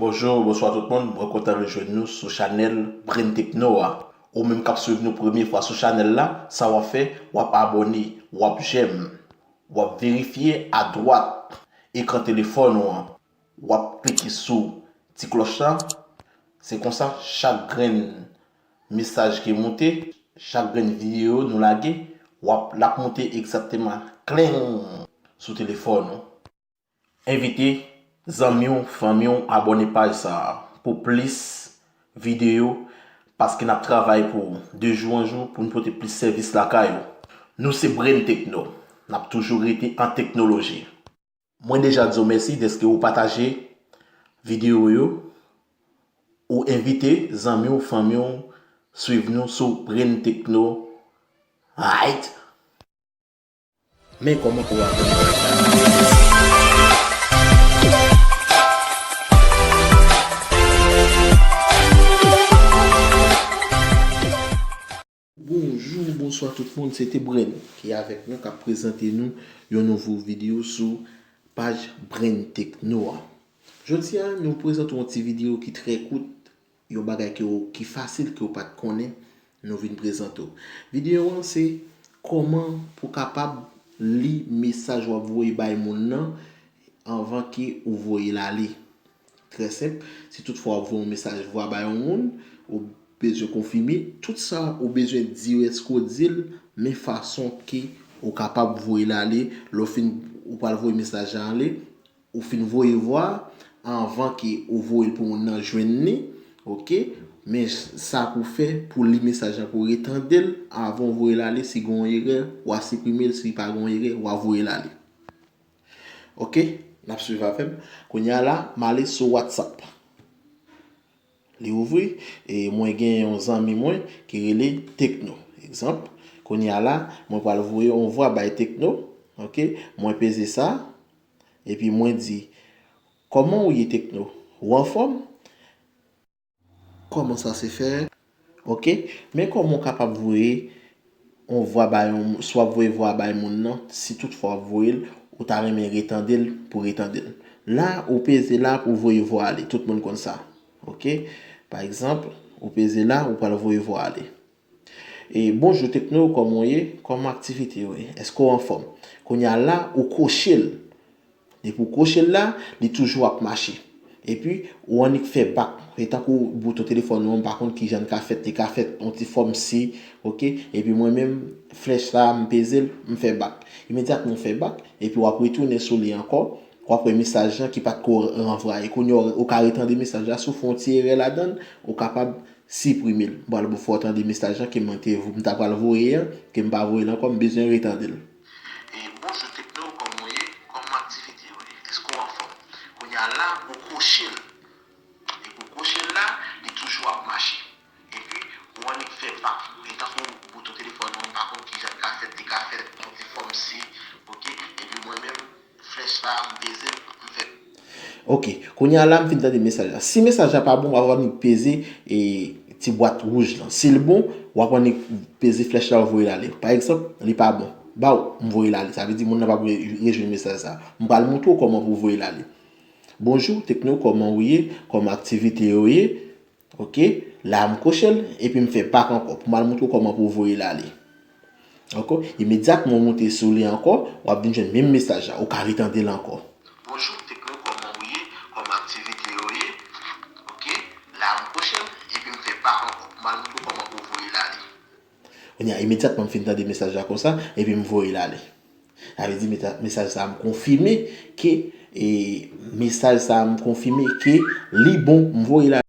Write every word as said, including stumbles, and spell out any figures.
Bonjou, bonswa tout moun, mwen kontan rejwenn nou sou chanèl Brain Techno a. Ou menm k ap swiv nou premye fwa sou chanèl la, sa w ap fè, w ap abòne, w ap jèm, w ap verifye adwat ekran telefòn ou an. W ap klike sou ti klòch la. Se konsa, chak grenn mesaj ki moute, chak grenn videyo nou lage, w ap, l ap moute egzakteman kleng sou telefòn ou. Envite zanmi w, fanmi w, abòne paj sa a pou plis videyo, paske n ap travay pou w de jou an jou pou n pote plis sèvis lakay ou. Nou se Brain Techno, n ap toujou rete an teknoloji. Mwen deja di w mèsi dèske ou pataje videyo yo, ou envite zanmi w, fanmi w swiv nou sou Brain Techno. Right? Men kòman pou w abòne. Bonjou, bonswa tout moun, se te Brenn ki avèk nou, k ap prezante nou yon nouvo videyo sou paj Brenn Techno a. Jodi a, nou prezante yon ti videyo ki trè kout, yon bagay ke w, ki fasil, ke w pa t konnen, nou vin prezante w. Videyo an se kòman pou w kapab li mesaj w ap voye bay moun nan anvan ke ou voye l ale. Trè senp, si toutfwa w ap voye yon mesaj vwa bay yon moun, ou bezwen konfime tout sa ou bezwen di yo, èske w di l, men fason ke ou kapab voye l ale, lè w fin, ou pral voye mesaj la ale, ou fin voye vwa, anvan ke ou voye l pou moun nan jwenn li, oke? Men sa pou w fè, pou w li mesaj la, pou w retande l, avan w voye l ale, si gen yon erè, w a siprime l, si pa gen yon erè, w a voye l ale. Oke? N ap swiv avè m. Kounye a la, m ale sou WhatsApp. Li ouvri, e mwen gen yon zanmi mwen ki rele Tekno. Egzanp, kounye a la, mwen pral voye yon vwa bay Tekno. Oke? Mwen peze sa, epi mwen di, "Kòman ou ye, Tekno? Ou anfòm?" Kòman sa se fè? Oke? Men kòman w kapab voye yon vwa bay yon, si w ap voye vwa bay moun nan, si toutfwa w ap voye l, ou ta renmen retande l pou retande l. La, ou peze la pou voye vwa ale. Tout moun konn sa. Oke? Pa egzanp, ou peze la, ou pral voye vwa ale. E, "Bonjou Tekno, kòman w ye? Kòman aktivite yo ye? Èske w anfòm?" Kounye a la, ou koche l. Depi w koche l la, li toujou ap mache. Epi, ou annik fè bak. Se tankou bouton telefòn ou an, m pa konn kijan l ka fèt, li ka fèt yon ti fòm C, oke? Epi mwen menm, flèch sa a, m peze l, m fè bak. Imedyatman w fè bak, epi w ap retounen sou li ankò, w ap wè mesaj lan ki pa t ko ranvwaye. Kounye a, ou ka retande mesaj la, si w fè yon ti erè ladan l, ou kapab siprime l. M pral fè w tande mesaj lan ke mwen te, m ta pral voye an, ke m pa voye l ankò, m bezwen retande l. E, "Bonjou Tekno, kòman w ye? Kòman aktivite yo ye? Èske w anfòm?" Kounye a la, ou koche l. Depi w koche l la, li toujou ap mache. Epi, ou annik fè bak. E tankou bouton telefòn ou an, m pa konn kijan l ka fèt, li ka fèt yon ti fòm C, oke? Epi mwen menm, flèch sa a, m peze l, m fè. Oke, kounye a la, m fin tande mesaj la. Si mesaj la pa bon, w ap annik peze, e, ti bwat wouj lan. Si l bon, w ap annik peze flèch la, w voye l ale. Pa egzanp, li pa bon. Baw, m voye l ale. Sa vle di moun nan p ap re-, rejwenn mesaj sa. M pral montre w kòman pou w voye l ale. "Bonjou, Tekno, kòman ou ye? Kòman aktivite yo ye?" Oke, la m koche l, epi m fè bak ankò, pou m al montre w kòman pou w voye l ale. Oke, imedyatman w moute sou li ankò, w ap vin jwenn menm mesaj la, ou ka retande l ankò. "Bonjou, Tekno, kòman ou ye? Kòman aktivite yo ye?" Oke, la m koche l, epi m fè bak ankò, pou m al montre w kòman pou w voye l ale. Kounye a, imedyatman m fin tande mesaj la konsa, epi m voye l ale. Sa vle di meta-, mesaj sa a m konfime ke, e, mesaj sa a m konfime ke li bon, m voye l ale.